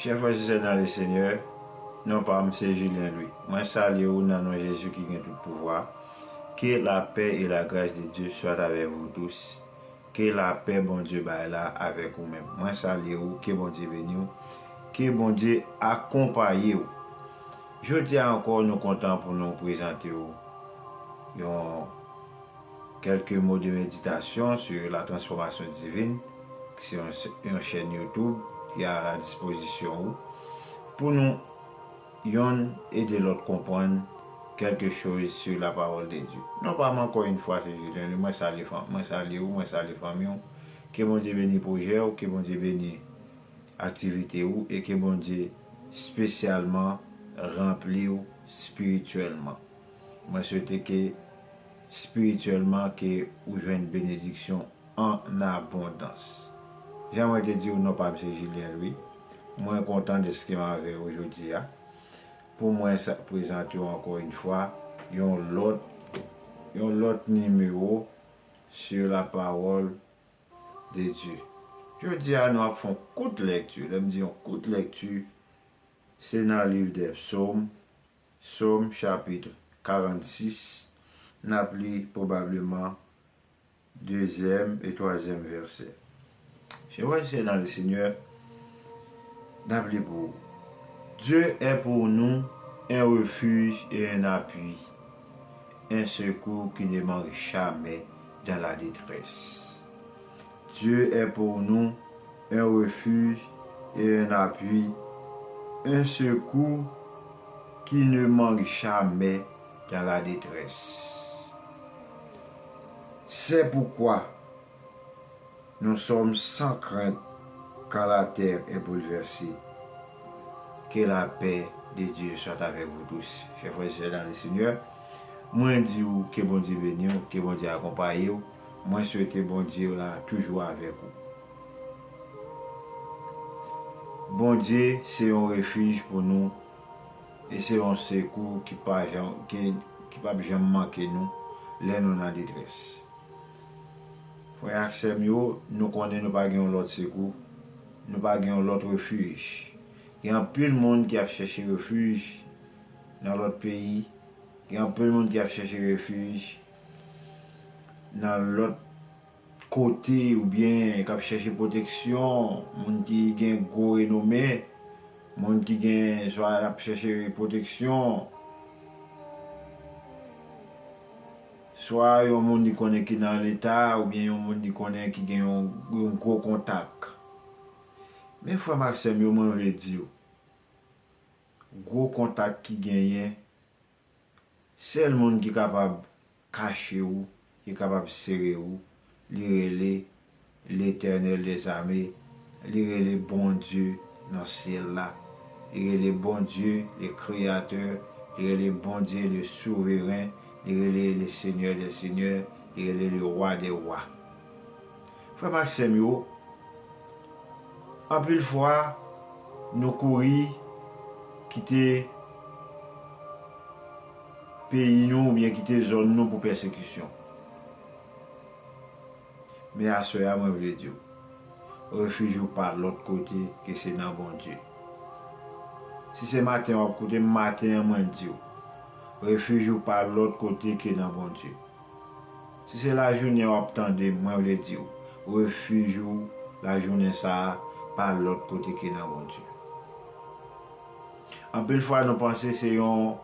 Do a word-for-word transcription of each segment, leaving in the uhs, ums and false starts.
Chers frères et sœurs dans le Seigneur, non pa m se Julien Louis. Mwen salye w nan non Jezi ki gen tout pouvwa. Que la paix et la grâce de Dieu soient avec vous tous. Ke lapè Bondye bay la avèk ou menm. Mwen salye w, ke Bondye beni w, ke Bondye akonpaye w. Jodi a ankò, nou kontan pou nou prezante w yon quelques mots de méditation sur la transformation divine, ki se yon, yon chèn YouTube ki a la dispozisyon ou, pou nou yonn ede lòt konprann quelque chose sur la parole de Dieu. Non pa m ankò yon fwa, se Julien Louis, mwen salye fanm, mwen salye w, mwen salye fanmi w. Ke Bondye beni pwojè w, ke Bondye beni aktivite w, e ke Bondye espesyalman ranpli w espirityèlman. Mwen swete ke espirityèlman ke ou jwenn benediksyon an abondans. Jan mwen te di w, non pa m se Julien Louis. Mwen kontan dèske m avè w jodi a. Pou mwen sa prezante w ankò yon fwa yon lòt, yon lòt nimewo sur la parole de Dieu. Jodi a, nou ap fè yon kout lèkti. Lè m di yon kout lèkti, se nan liv dè Psaume, Psaume chapitre quarante-six, n ap li pwobableman dezyèm e twazyèm vèsè. Chers frères et sœurs dans le Seigneur, n ap li pou ou. Dieu est pour nous un refuge et un appui, un secours qui ne manque jamais dans la détresse. Dieu est pour nous un refuge et un appui, un secours qui ne manque jamais dans la détresse. C'est pourquoi nous sommes sans crainte quand la terre est bouleversée. Que la paix de Dieu soit avec vous tous. Chers frères et sœurs dans le Seigneur, mwen di w ke Bondye beni w, ke Bondye akonpaye w. Mwen swete Bondye la toujou avèk ou. Bondye se yon refij pou nou e se yon sekou ki pa janm, ki, ki p ap janm manke nou lè nou nan detrès. Frè ak sè m yo, nou konnen nou pa gen yon lòt sekou, nou pa gen yon lòt refij. Gen anpil moun ki ap chèche refij nan lòt peyi, gen anpil moun ki ap chèche refij nan lòt kote oubyen k ap chèche pwoteksyon, moun ki gen gwo renome, moun ki gen, swa ap chèche pwoteksyon, swa yon moun li konnen ki nan leta, oubyen yon moun li konnen ki gen yon, yon gwo kontak. Men frè m ak sè m yo, mwen vle di w, gwo kontak ki genyen, sèl moun ki kapab kache w, ki kapab sere w, li rele Letènèl dèzame, li rele Bondye nan syèl la, li rele Bondye le Kreyatè, li rele Bondye le Souveren, li rele le Senyè dè senyè, li rele le Wa dè wa. Frè m ak sè m yo, anpil fwa, nou kouri kite peyi nou oubyen kite zòn nou pou pèsekisyon. Men aswè a, mwen vle di w, refij ou pa lòt kote ke se nan Bondye. Si se maten w ap koute m, maten an, mwen di w, refij ou pa lòt kote ke nan Bondye. Si se lajounen w ap tande m, mwen vle di w, refij ou lajounen sa a pa lòt kote ke nan Bondye. Anpil fwa, nou panse se yon,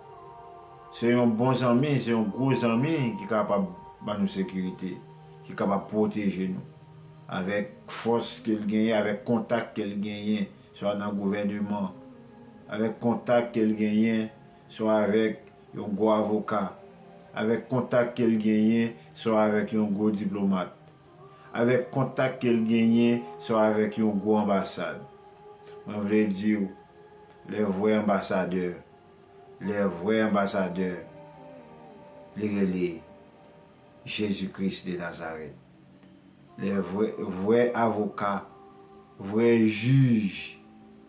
se yon bon zanmi, se yon gwo zanmi ki kapab ban nou sekirite, ki kapab pwoteje nou. Avèk fòs ke l genyen, avèk kontak ke l genyen, swa nan gouvèneman, avèk kontak ke l genyen, swa avèk yon gwo avoka, avèk kontak ke l genyen, swa avèk yon gwo diplomat, avèk kontak ke l genyen, swa avèk yon gwo anbasad. Mwen vle di w, le vrai ambassadeur, le vrai ambassadeur, li rele Jezi Kris de Nazarèt. Le vrai, vrai avoka, vrai jij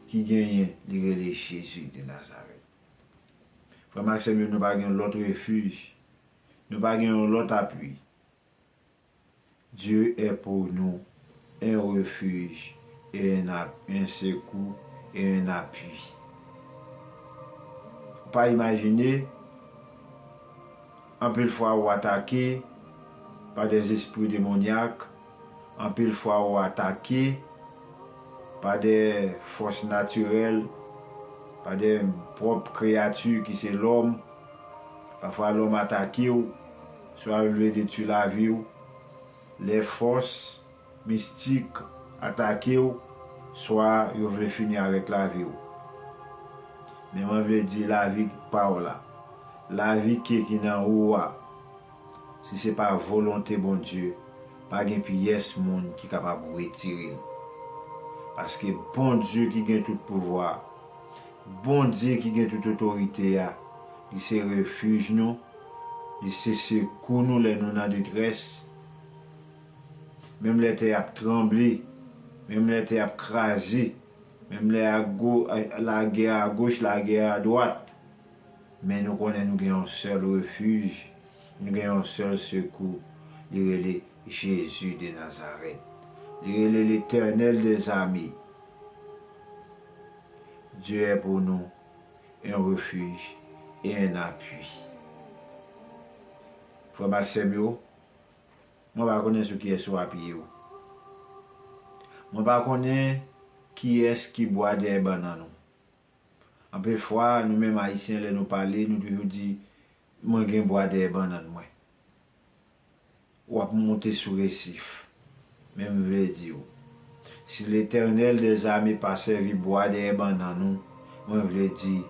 ki genyen, li rele Jezi de Nazarèt. Frè m ak sè m yo, nou pa gen lòt refij. Nou pa gen yon lòt apui. Dieu est pour nous un refuge et un, ap- un secours et un appui. Ou pa imajine, anpil fwa ou atake pa des esprits démoniaques, anpil fwa ou atake pa de fòs natirèl, pa de pwòp kreyati ki se lòm. Pafwa lòm atake w, swa l vle detwi lavi w. Lè fòs mistik atake w, swa yo vle fini avèk lavi w. Men mwen vle di lavi pa w la, lavi ke ki nan ou a, si se pa volonte Bondye, pa gen pyès moun ki kapab retire l. Paske Bondye ki gen tout pouvwa, Bondye ki gen tout otorite a, li se refij nou, li se sekou nou lè nou nan detrès. Menm lè tè ap tranble, menm lè tè ap kraze, menm lè a go-, lagè a goch, lagè a dwat, men nou konnen nou gen yon sèl refij, nou gen yon sèl sekou, li rele Jezi de Nazarèt. Li rele Letènèl dèzame. Dieu est pour nous un refuge et un appui. Frè m ak sè m yo, mwen pa konnen sou kiyès ou apiye w. Mwen pa konnen kiyès ki bwa dèyè bannann ou. Anpil fwa, nou menm Ayisyen, lè nou pale, nou toujou di, "Mwen gen bwa dèyè bannann mwen." W ap monte sou resif. Men m vle di w, si Letènèl dèzame pa sèvi bwa dèyè bannann ou, mwen vle di,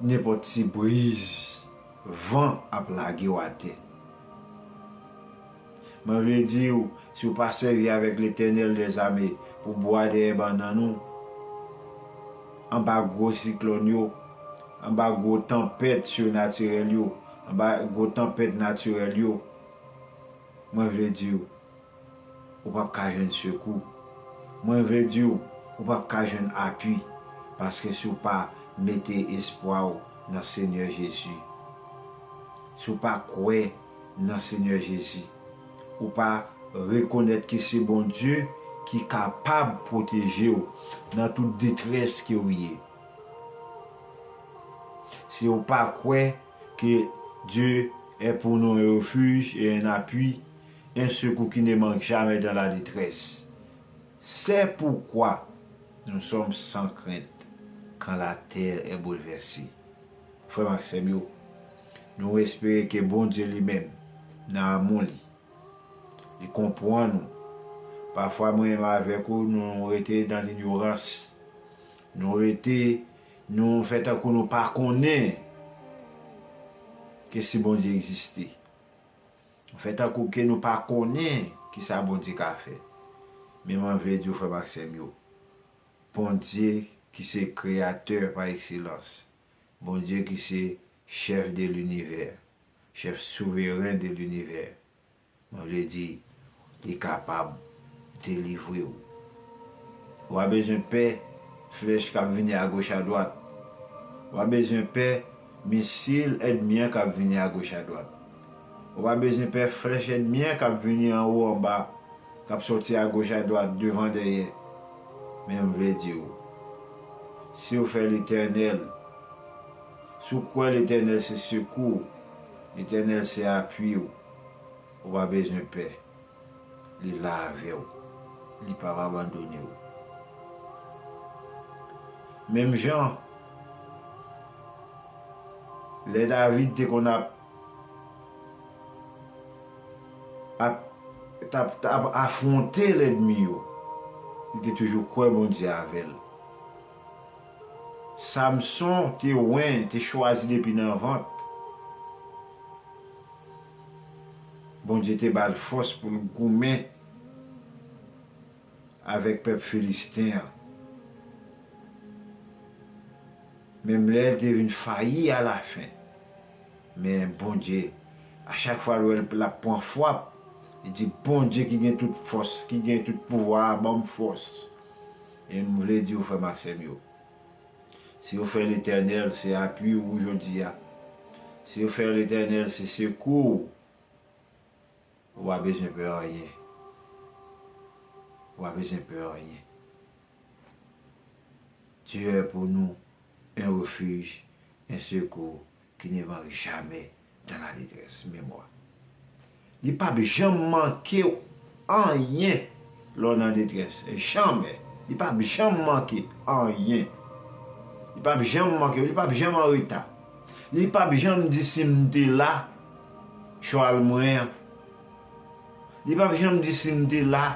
nenpòt ti briz, van ap lage w atè. Mwen vle di w, si w pa sèvi avèk Letènèl dèzame pou bwa dèyè bannann ou, anba gwo siklòn yo, anba gwo tanpèt sinatirèl yo, anba gwo tanpèt natirèl yo, mwen vle di w, ou p ap ka jwenn sekou. Mwen vle di w, ou p ap ka jwenn apui, paske si w pa mete espwa w nan Senyè Jezi, si w pa kwè nan Senyè Jezi, ou pa rekonèt ke se Bondye ki kapab pwoteje w nan tout detrès ke w ye. Si w pa kwè ke Dieu est pour nous un refuge et un appui, un secours qui ne manque jamais dans la détresse, c'est pourquoi nous sommes sans crainte quand la terre est bouleversée. Frè m ak sè m yo, nou espere ke Bondye li menm, nan amou li, li konprann nou. Pafwa mwen menm avèk ou, nou rete nan linyorans. Nou rete, nou fè tankou nou pa konnen ke si Bondye egziste. Nou fè tankou ke nou pa konnen kisa Bondye ka fè. Men mwen vle di w, frè m ak sè m yo, Bondye ki se kreyatè pa ekselans, Bondye ki se chèf de linivè, chèf souveren de linivè, mwen vle di, li kapab delivre w. Ou pa bezwen pè flèch k ap vini agoch adwat. Ou pa bezwen pè misil ènmi an k ap vini agoch adwat. Ou pa bezwen pè flèch ènmi an k ap vini anwo, anba, k ap sòti agoch adwat, devan, dèyè. Men m vle di w, si w fè Letènèl, si w kwè Letènèl se sekou w, Letènèl se apui w, ou pa bezwen pè. Li la avè w. Li p ap abandone w. Menm jan, lè David te konn ap, ap, t ap, t ap afwonte lènmi yo, li te toujou kwè Bondye avè l. Samson te wen, te chwazi depi nan vant. Bondye te ba l fòs pou l goumen avèk pèp filisten an. Menm lè l te vin fayi alafen, men Bondye, a chak fwa l wè l ap pran fwap, li di, "Bondye ki gen tout fòs, ki gen tout pouvwa a, ban m fòs." E m vle di w, frè m ak sè m yo, si w fè Letènèl se apui ou jodi a, si w fè Letènèl se sekou w, ou pa bezwen pè anyen. Ou pa bezwen pè anyen. Dieu est pour nous un refuge, un secours qui ne manque jamais dans la détresse. Mémoire. Li p ap janm manke w anyen lè w nan detrès. Janmè. Li p ap janm manke anyen. Li p ap janm manke w. Li p ap janm an reta. Li p ap janm di si m te la, chwal mwen an. Li p ap janm di si m te la.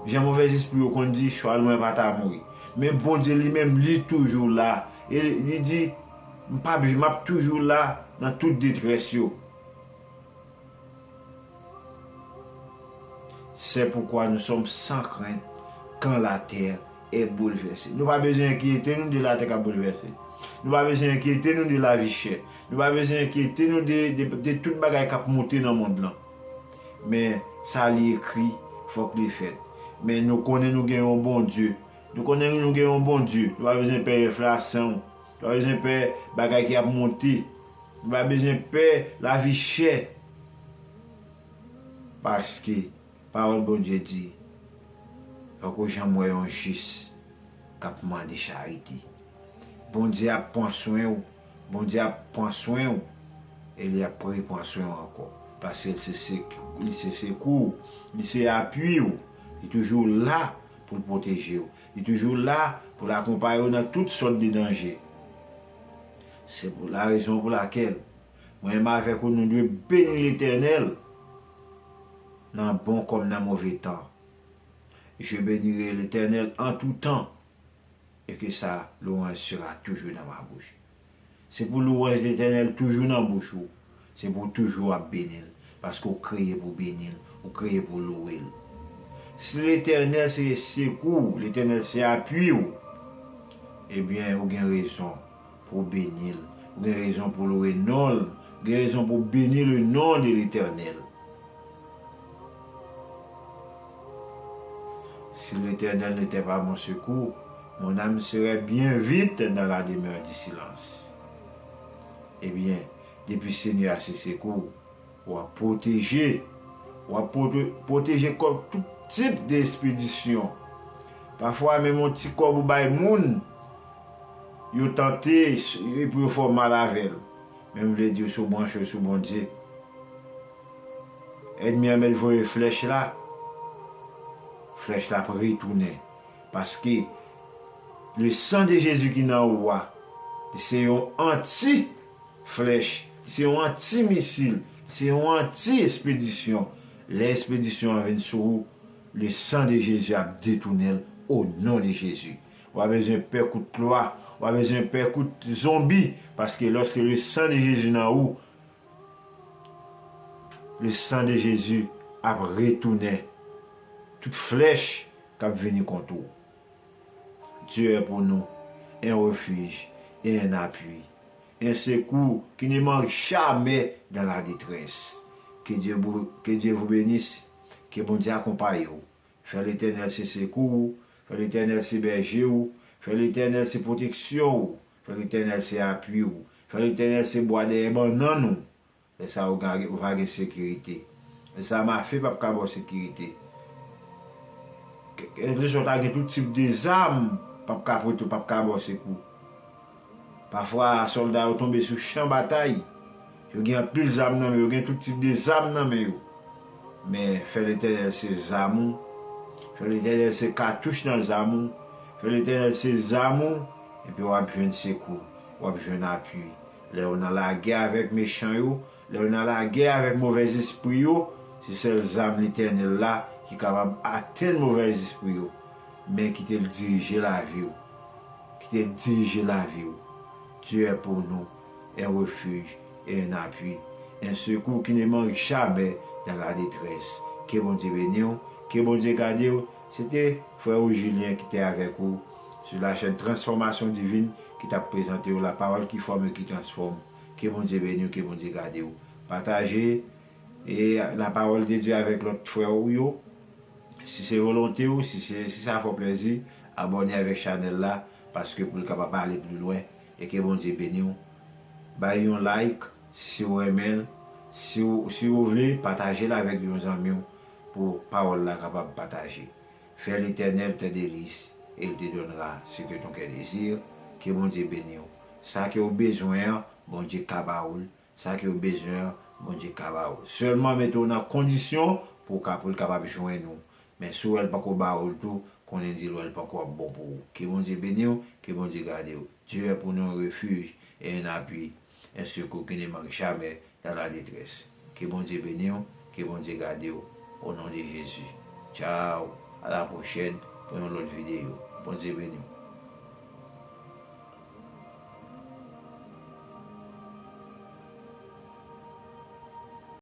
Jan movèzespri yo konn di, chwal mwen pa ta mouri. Men Bondye li menm, li toujou la. E li di, m p ap, m ap toujou la nan tout detrès yo. C'est pourquoi nous sommes sans crainte quand la terre est bouleversée. Nou pa bezwen enkyete nou de latè k ap boulvèse. Nou pa bezwen enkyete nou de lavi chè. Nou pa bezwen enkyete nou de, de, de tout bagay k ap monte nan mond lan. Men sa li ekri, fòk li fèt. Men nou konnen nou gen yon Bondye. Nou konnen nou gen yon Bondye. Nou pa bezwen pè enflasyon. Nou pa bezwen pè bagay ki ap monte. Nou pa bezwen pè lavi chè. Paske pawòl Bondye di, poko janm wè yon jis k ap mande charite. Bondye ap pran swen w. Bondye ap pran swen w. E li ap repran swen w ankò. Paske li se sek-, li se sekou w. Li se apui w. Li toujou la pou l pwoteje w. Li toujou la pou l akonpaye w nan tout sòt de danje. Se pou la rezon pou lakèl mwen menm avèk ou, nou dwe beni Letènèl nan bon kòm nan move tan. Je bénirai l'Éternel en tout temps, et que sa louange sera toujours dans ma bouche. Se pou louwanj Letènèl toujou nan bouch ou. Se pou w toujou ap beni l. Paske w kreye pou w beni l. Ou kreye pou w louwe l. Si Letènèl se sekou w, Letènèl se apui w, ebyen, ou gen rezon pou w beni l. Ou gen rezon pou w louwe non l. Ou gen rezon pou w beni le nom de l'Éternel. Si l'Éternel n'était pas mon secours, mon âme serait bien vite dans la demeure du silence. Ebyen, depi Senyè a se sekou w, w ap pwoteje, w ap pwote-, pwoteje kont tout tip de espedisyon. Pafwa, menm yon ti kòb ou bay moun, yo tante s-, epi yo fè w mal avè l. Men m vle di w, si w branche w sou Bondye, ènmi an mèt voye flèch la, flèch la ap retounen. Paske le sang de Jésus ki nan ou a, li se yon anti flèch, li se yon anti misil, li se yon anti espedisyon. Lè espedisyon an vin sou ou, le sang de Jésus ap detounen l o non de Jezi. Ou pa bezwen pè kout klwa, ou pa bezwen pè kout zonbi, paske lòske le sang de Jésus nan ou, le sang de Jésus ap retounen tout flèch k ap vini kont ou. Dieu est pour nous un refuge et un appui, un secours qui ne manque jamais dans la détresse. Que Dieu vous, que Dieu vous bénisse. Ke Bondye akonpaye w. Fè Letènèl se sekou w. Fè Letènèl se bèje w. Fè Letènèl se pwoteksyon w. Fè Letènèl se apui w. Fè Letènèl se bwa dèyè bannann ou. Lè sa a, ou ga-, ou va gen sekirite. Lè sa a, mafe p ap ka ba w sekirite. Ke, ke, lè sa a, w ta gen tout tip de zam, p ap ka pote, p ap ka ba w sekou. Pafwa, sòlda yo tonbe sou chan batay. Yo gen anpil zam nan men yo, gen tout tip de zam nan men yo. Men, fè Letènèl se zam ou. Fè Letènèl se katouch nan zam ou. Fè Letènèl se zam ou. Epi w ap jwenn sekou. W ap jwenn apui. Lè w nan lagè avèk mechan yo, lè w nan lagè avèk movèzespri yo, se sèl zam Letènèl la ki kapab atenn movèzespri yo. Men kite l dirije lavi w. Kite l dirije lavi w. Dieu est pour nous un refuge et un appui, un secours qui ne manque jamais dans la détresse. Ke Bondye beni w, ke Bondye gade w. Se te frè ou Julien ki te avèk ou sou la chaîne Transformation Divine ki t ap prezante w la parole qui forme et qui transforme. Ke Bondye beni w, ke Bondye gade w. Pataje e la parole de Dieu avèk lòt frè ou yo. Si se volonte w, si se, si sa fè w plèzi, abòne avèk chanèl la, paske pou l kapab ale pli lwen, e ke Bondye beni w. Bay yon like, si w renmen l, si w, si w vle, pataje l avèk yon zanmi w, pou pawòl la kapab pataje. Fè Letènèl tes délices, et il te donnera ce que ton cœur désire. Ke Bondye beni w. Sa ke w bezwen an, Bondye ka ba ou l. Sa ke w bezwen an, Bondye ka ba ou l. Sèlman mete w nan kondisyon pou w ka, pou l kapab jwenn ou. Men si w wè l poko ba ou l tou, konnen di l wè l poko ap bon pou ou. Ke Bondye beni w, ke Bondye gade w. Dieu est pour nous un refuge et un appui, un secours qui ne manque jamais dans la détresse. Ke Bondye beni w, ke Bondye gade w. Au nom de Jésus. Ciao, à la prochaine pour yon lòt videyo. Bondye beni w.